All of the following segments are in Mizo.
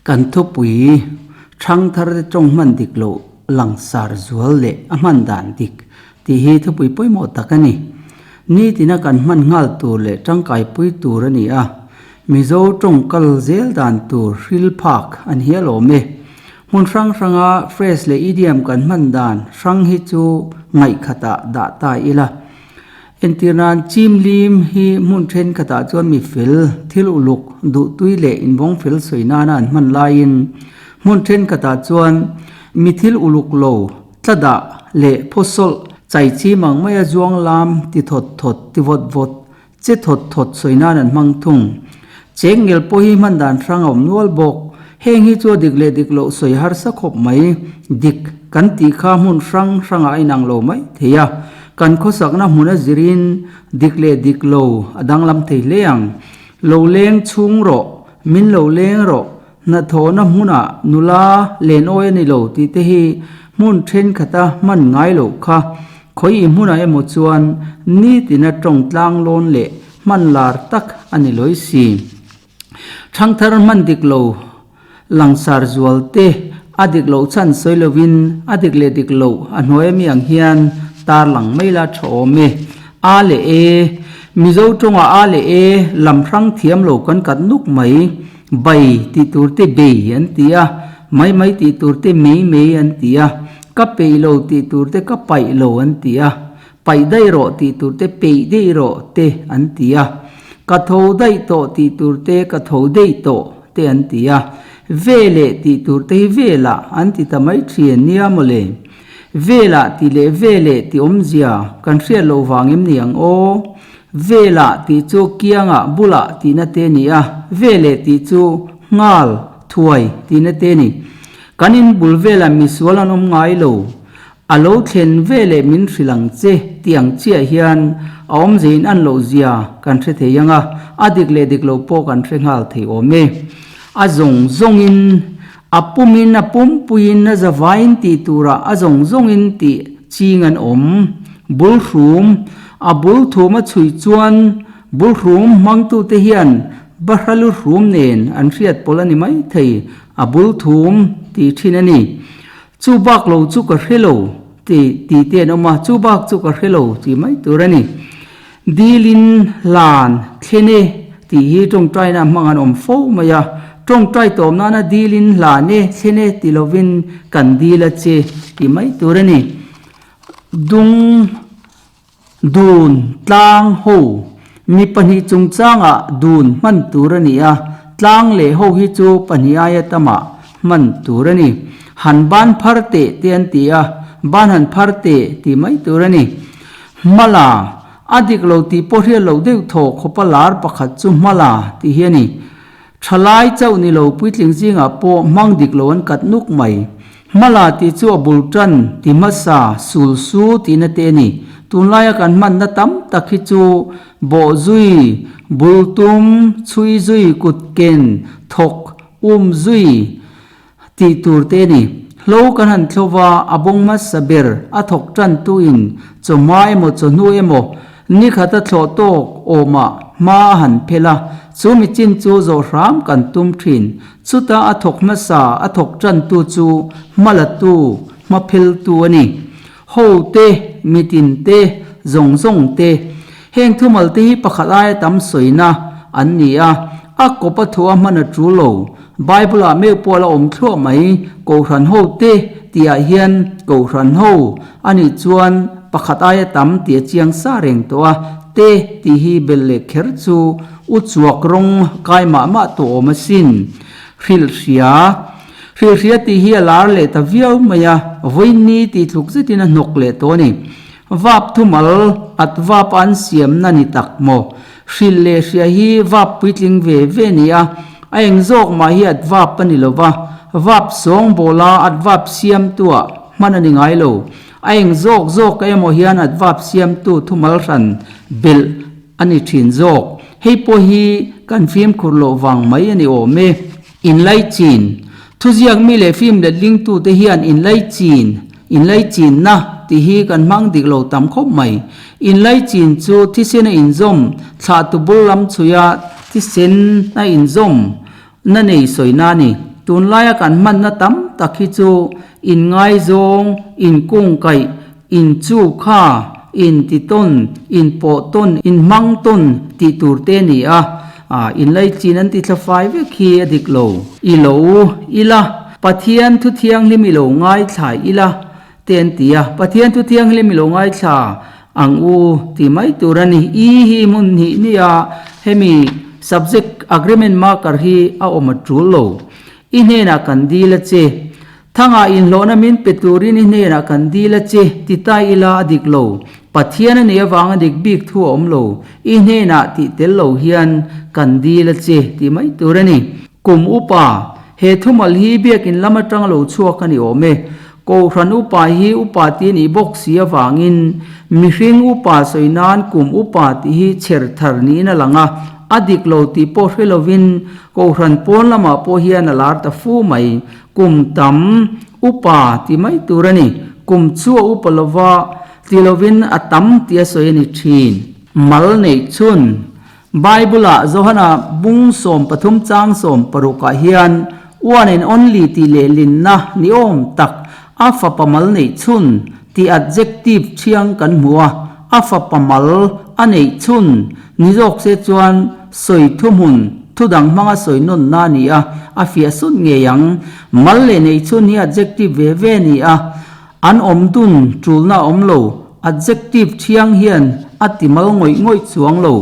Kan thupui Thangtharte tawng hman dik loh langsar zual leh a hman dan dik tih hi thupui pawimawh tak a ni. Nitina kan hman nghal tur leh tangkaipui tur a ni a, Mizo tawng kal zel dan tur hril phak a ni hial awm e. Hmun hrang hranga phrase leh idiom kan hman dan hrang hi chu ngaihkhatah dah ta ila. Entir nan chim lim hi hmun thenkhatah chuan mi fel, thil uluk, duhtui leh invawng fel sawi nana an hman laiin hmun thenkhatah chuan mi thil uluk lo, tladah leh phawsawlh, chai chim ang maia zuang lam ti thawt thawt, ti vawt vawt, che thawt thawt sawi nan an hmang thung. Cheng ngel pawh hi hman dan hrang a awm nual bawk. Heng hi chu a dik leh dik loh sawi harsa khawp mai. Dik kan tih kha hmun hrang hrangah a inang lo mai thei a. Kan khawsakna hmun a zirin dik leh dik lo a danglam thei hle ang. Lo leng chhung rawh, min lo leng rawh, hnathawhna hmunah nula len awi a ni lo tih te hi hmun thenkhat-a hman ngai loh kha. Khawi i hmunah emaw chuan nitina tawng tlang lawn leh hman lar tak a ni lawi si. Thangthar hman dik lo langsar zual te a dik loh chhan sawi lovin a dik leh dik loh a hnuai ami ang hian tar lang mai la tha awm e. A leh E, Mizo tawngah A leh E lam hrang thiam lo kan kat nuk mai. Bai tih tur te bei an ti a, mai mai tih tur te mei mei an ti a, ka peih lo tih tur te ka paih lo an ti a. Paih daih rawh tih tur te peih daih rawh te an ti a, ka tho daih tawh tih tur te ka tho daih tawh te an ti a, veleh tih tur te hi velah an ti ta mai thin nia mawle. Velah tih leh veleh tih awmzia kan hriat loh vang em ni ang aw? Velah tih chu kiangah bulah tihna te ni a, veleh tih chu nghal, thuai tihna te ni. Kan inbul velah misual an awm ngai lo. A lo thlen veleh min hrilh ang che tih ang chiah hian a awmze in an loh zia kan hre thei ang a, a dik leh dik lo pawh kan hre nghal thei awm e. A zawng zawngin, a pumin, a pumpuiin, a zavaiin tih turah a zawng zawngin tih ching an awm. Bulhrum, a bul thum a chhuih chuan bulhrum hmangtute hian bahralu hrum nen an hriat pawlh a ni maithei, a bul thum tih thin a ni. Chu bak lo chu ka hre lo ti ti te an awm a, chu bak chu ka hre lo tih mai tur a ni. Dilin hlan thlen e tih hi tawngtaina hmang an awm fo mai a, tawngtai tawm nana dilin hlan e thlen e ti lovin kan dil a che tih mai tur a ni. Dung Dun, tlang, ho. Mi pahnih chungchangah dun hman tur a ni a, tlang leh ho hi chu pahnih aia tamah hman tur a ni. Han ban phar teh te an ti a, ban han phar teh tih mai tur a ni. Hmala, a dik lo tih pawh hriat loh deuh thaw khawpa lar pakhat chu hmala tih hi a ni. Thalai chauh ni lo puitling zingah pawh hmang dik lo an kat nuk mai. Hmala tih chu a bul tan, ti hmasa, sul su tihna te a ni. Tunlaia kan hmanna tam tak hi chu bawh zui, bul tum, chhui zui, kut ken, thawk, um zui tih tur te a ni. Hlo kan han thlova a bawng hmasa ber a thawk tan tuin chawhma emaw chawhnu emaw Nikhat a thlawh tawk awmah hma a han phel a, chu michin chu zawh hram kan tum thin. Chuta a thawk hmasa a thawk tantu chu hma latu, hma pheltu a ni. Ho te, mitin te, zawng zawng te. Heng thumal te hi pakhat aia tam sawina an ni a, a kawp a thu a hman a tul lo. Bible-ah meuh pawh a la awm thluah mai, Kohhran ho te tihah hian Kohhran ho a nih chuan pakhat aia tam tih a chiang sa reng tawh a, te tih hi belh leh kher chu u chuak rawng kai mah mah tawh awm asin. Hrilhhria Hrilhhria tih hi a lar leh ta viau mai a, vawiin tih tluk zetin a hnawk leh tawh a ni. Vap thumal at vap a an siamna ni tak maw? Hrilh leh hria hi vap puitling ve ve a ni a, a eng zawk mah hi at vap a ni lo va, vap sawng bawla at vap siamtuah hman a ni ngai lo. A eng zawk zawk emaw hian at vap siamtu thumal hran belh a ni thin zawk. Hei pawh hi kan fimkhur loh vang mai a ni awm e. Inlaichin, Thuziak mi leh film letlingtute hian inlaichin, inlaichinna tih hi kan hmang dik lo tam khawp mai. Inlaichin chu thisen a inzawm, thlahtu bul lam chhuia thisen a inzawm na nei sawina a ni. Tunlaia kan hmanna tam tak hi chu inngaizawng, inkungkaih, inchukha, intitawn, inpawhtawn, inhmangtawn tih tur te a ni a. Inlaichin an ti thlafai vek hi a dik lo. I lo ila, Pathian thu thianghlim i lo ngaithla ila te an ti a. Pathian thu thianghlim i lo ngaithla ang u tih mai tur a ni. I hi hmun hnih nia hemi subject agreement marker hi a awm a tul lo. I hnenah kan dil a che. Thangah inhlawhna min pe turin i hnenah kan dil a che ti ta ila a dik lo. Pathian a nih avanga dik bik thu a awm lo. I hnenah tih tel lo hian kan dil a che tih mai tur a ni. Kum upa, he thumal hi biakin lam atanga lo chhuak a ni awm e. Kohhran upa hi upa tih a nih bawk si avangin mihring upa sawi nan kum upa tih hi chher thar niin a lang a, a dik lo tih pawh hre lovin Kohhran pawn lamah pawh hian a lar ta fu mai. Kum tam upa ti mai tur a ni. Kum chu a upa lova ti lovin a tam tih a sawi a ni thin. Mal neih chhun Bible-ah Johana bung 13 chang 16 ah hian one and only tih lehlinna ni awm tak a fapa mal neih chhun tih adjective thiang kan hmu a, a fapa mal a neih chhun ni zawk se chuan sawi thuhmun thu dang hmanga sawi nawnna a ni a, a fiah sut ngei ang. Mal leh neih chhun hi adjective ve ve a ni a, An awm dun tulna a awm lo, adjective thiang hian a ti mal ngawih ngawih chuang lo.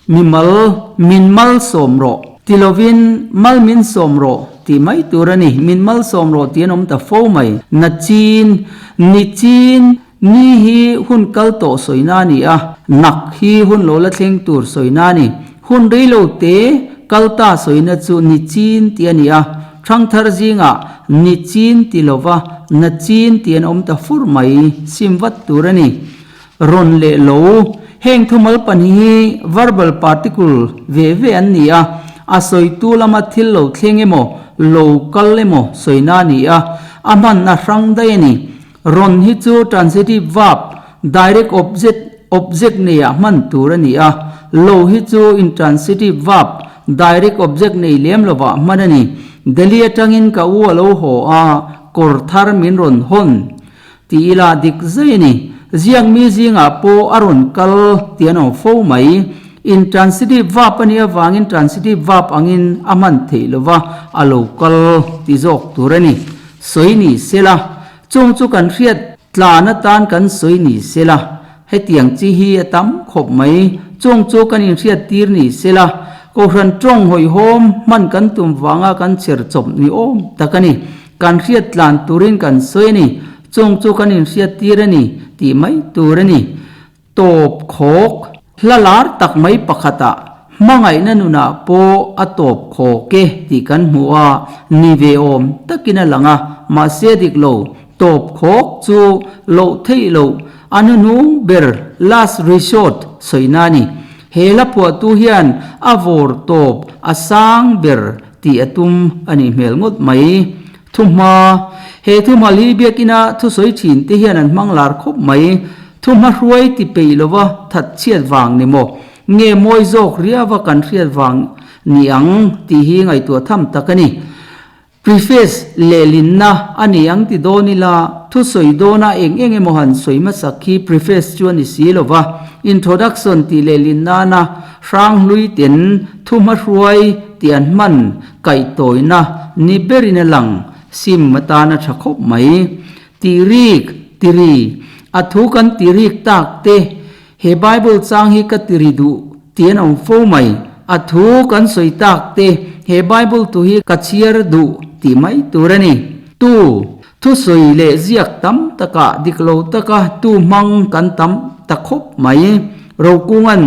Mi mal, min mal sawm rawh ti lovin mal min sawm rawh tih mai tur a ni. Min mal sawm rawh tih an awm ta fo mai. Na chin, ni chin, ni hi hun kal tawh sawina a ni a, nak hi hun lo la thleng tur sawina a ni. Hun rei lo te kal ta sawina chu ni chin tih a ni a, Thangthar zingah ni chin ti lova na chin ti an awm ta fur mai, sim vat tur a ni. Rawn leh lo, heng thumal pahnih hi verbal particle ve ve an ni a, a sawitu lama thil lo thleng emaw, lo kal emaw sawina a ni a, a hmanna hrang daih a ni. Rawn hi chu transitive verb, direct object, object neiah hman tur a ni a, lo hi chu intransitive verb, direct object nei lem lovah hman a ni. Delhi atangin ka u a lo haw a, kawr thar min rawn hawn ti ila dik zai a ni. Ziakmi zingah pawh a rawn kal tih an awm fo mai. Intransitive verb a nih avangin transitive verb angin a hman theih lova a lo kal ti zawk tur a ni. Sawi ni sela, chung chu kan hriat tlan atan kan sawi ni sela, hetiang chi hi a tam khawp mai, chung chu kan inhriat tir ni sela, Kohhran tawng hawihhawm hman kan tum vanga kan chher chawp ni awm tak a ni. Kan hriat tlan turin kan sawi a ni, chung chu kan inhriat tir a ni tih mai tur a ni. Tawp khawk, hla lar tak mai pakhatah hmangaihna nunah pawh a tawp khawk e tih kan hmu a, ni ve awm takin a lang a, mahse dik lo, tawp khawk chu loh theih loh a hnuhnung ber, last resort, sawina a ni. He hla phuahtu hian a vawr tawp a sang ber tih a tum a nih hmel ngawt mai. Thuhma, He thuhmal hi biakina thusawi thin te hian an hmang lar khawp mai. Thuhma hruai ti peih lova that chhiat vang ni maw? Nge mawi zawk riava kan hriat vang ni ang tih hi ngaihtuah tham tak a ni. Preface lehlinna a ni ang ti dawn ila, thusawi dawna eng eng emaw han sawi hmasak hi preface chu a ni si lova, introduction tih lehlin nana hranghlui ten thuhma hruai tih an hman Kaihtawiina ni berin a lang, sim atan a tha khawp mai. Tirik, tiri, a thu kan tirik tak te, he Bible chang hi ka tiri duh tih an awm fo mai. A thu kan sawi tak te, he Bible thu hi ka chhiar duh tih mai tur a ni. Tu, thusawi leh ziak tam takah dik lo taka tu hmang kan tam ta khawp mai. Rokunga'n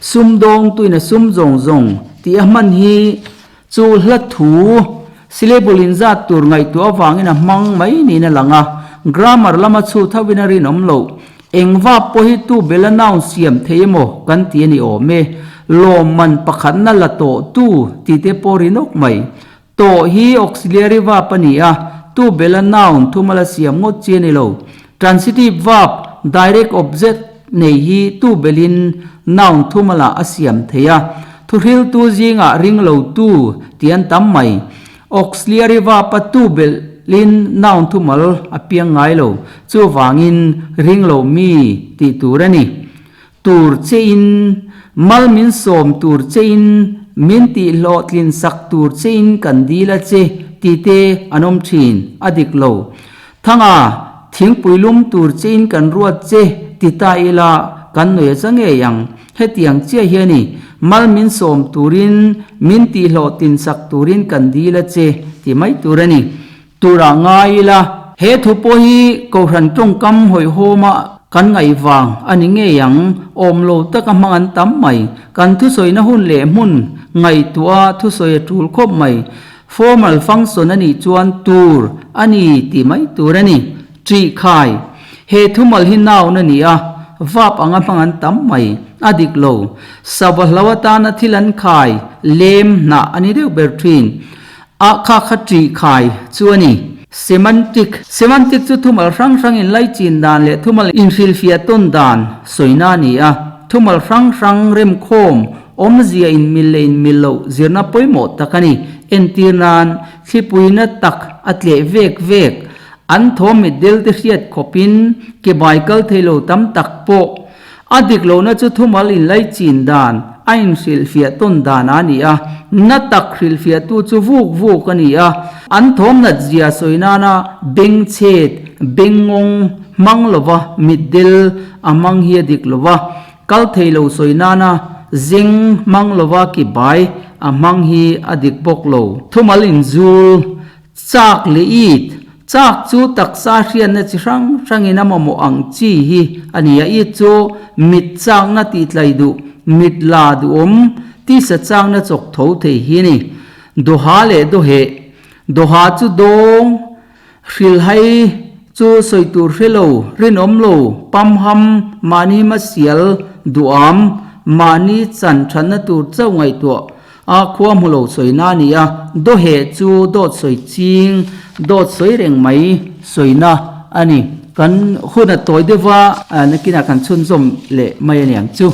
sumdawng tuina sum zawng zawng tih a hman hi Chu hla thu syllable inzat tur ngaihtuah avangin a hmang mai niin a lang a, grammar lama chhut hovin a rinawm loh. Engva pawh hi tu bela noun siam thei emaw kan ti a ni awm e. Lawmman pakhatna la tawh tu tih te pawh rinawk mai. Tawh hi auxiliary verb a ni a, tu bela noun thuma la siam ngawt chi a ni lo. Transitive verb, direct object, nei hi tu belin noun thuma lah a siam thei a. Thuhriltu zingah ring lo tu tih an tam mai. Auxiliary verb a to belhin noun thumal a piang ngai lo. Chuvangin ring lo mi tih tur a ni. Tur chein, mal min sawm tur chein, min tihhlawhtlin sak tur chein kan dil a che tih te an awm thin. A dik lo. Thanga, thingpui lum tur chein kan ruat che ti ta ila kan nuai a za ngei ang. Hetiang chiah hi a ni, mal min sawm turin, min tihhlawhtlin sak turin kan dil a che ti mai tur a ni. Turah ngai ila, he thu pawh hi Kohhran tawngkam hawihhawma kan ngaih vang a ni ngei ang, awm lo taka hmang an tam mai. Kan thusawina hun leh hmun ngaihtuah thusawi a tul khawp mai. Formal function a nih chuan tur a ni tih mai tur a ni. Ṭih khai. He thumal hi noun a ni a, verb anga hmang an tam mai. A dik lo. Sava hlo atana thil an khai, lem, hnah a ni deuh ber ṭhin. A kha kha ṭih khai chu a ni. Semantic. Semantic chu thumal hrang hrang inlaichin dan leh thumal inhrilhfiah tawn dan sawina a ni a. Thumal hrang hrang remkhawm, awmzia inmil leh inmil loh zirna pawimawh tak a ni. Entir nan, thlipuina tak a tleh vek vek, an thawm mitdel te hriat khawpin ke bai kal thei lo tam tak pawh A dik lohna chu thumal inlaichin dan, a inhrilhfiah tawn dan a ni a, na tak hrilhfiahtu chu vuk vuk a ni a, an thawmnat zia sawi nana bengchhet, bengngawng, hmang lova mitdel a hmang hi a dik lo va, kal thei lo sawi nana zeng hmang lova ki bai a hmang hi a dik bawk lo. Thumal inzul Chak leh it, Chak chu taksa hriatna chi hrang hrangin a mamawh ang chi hi a ni a, it chu mit chakna tih tlai duh, mit la duhawm, tisa chakna chawk tho thei hi a ni. Dawha leh dawheh, Dawha chu dawng, hrilhai chu sawi tur hre lo, rinawm lo, pamham, mahni hmasial, duham, mahni chan thatna tur chauh ngaihtuah, A khua hmu lo sawina a ni a, dawheh chu dawt sawi ching, dawt sawi reng mai sawina a ni. Kan hun a tawi deuh va, nakinah kan chhunzawm leh mai a ni ang chu.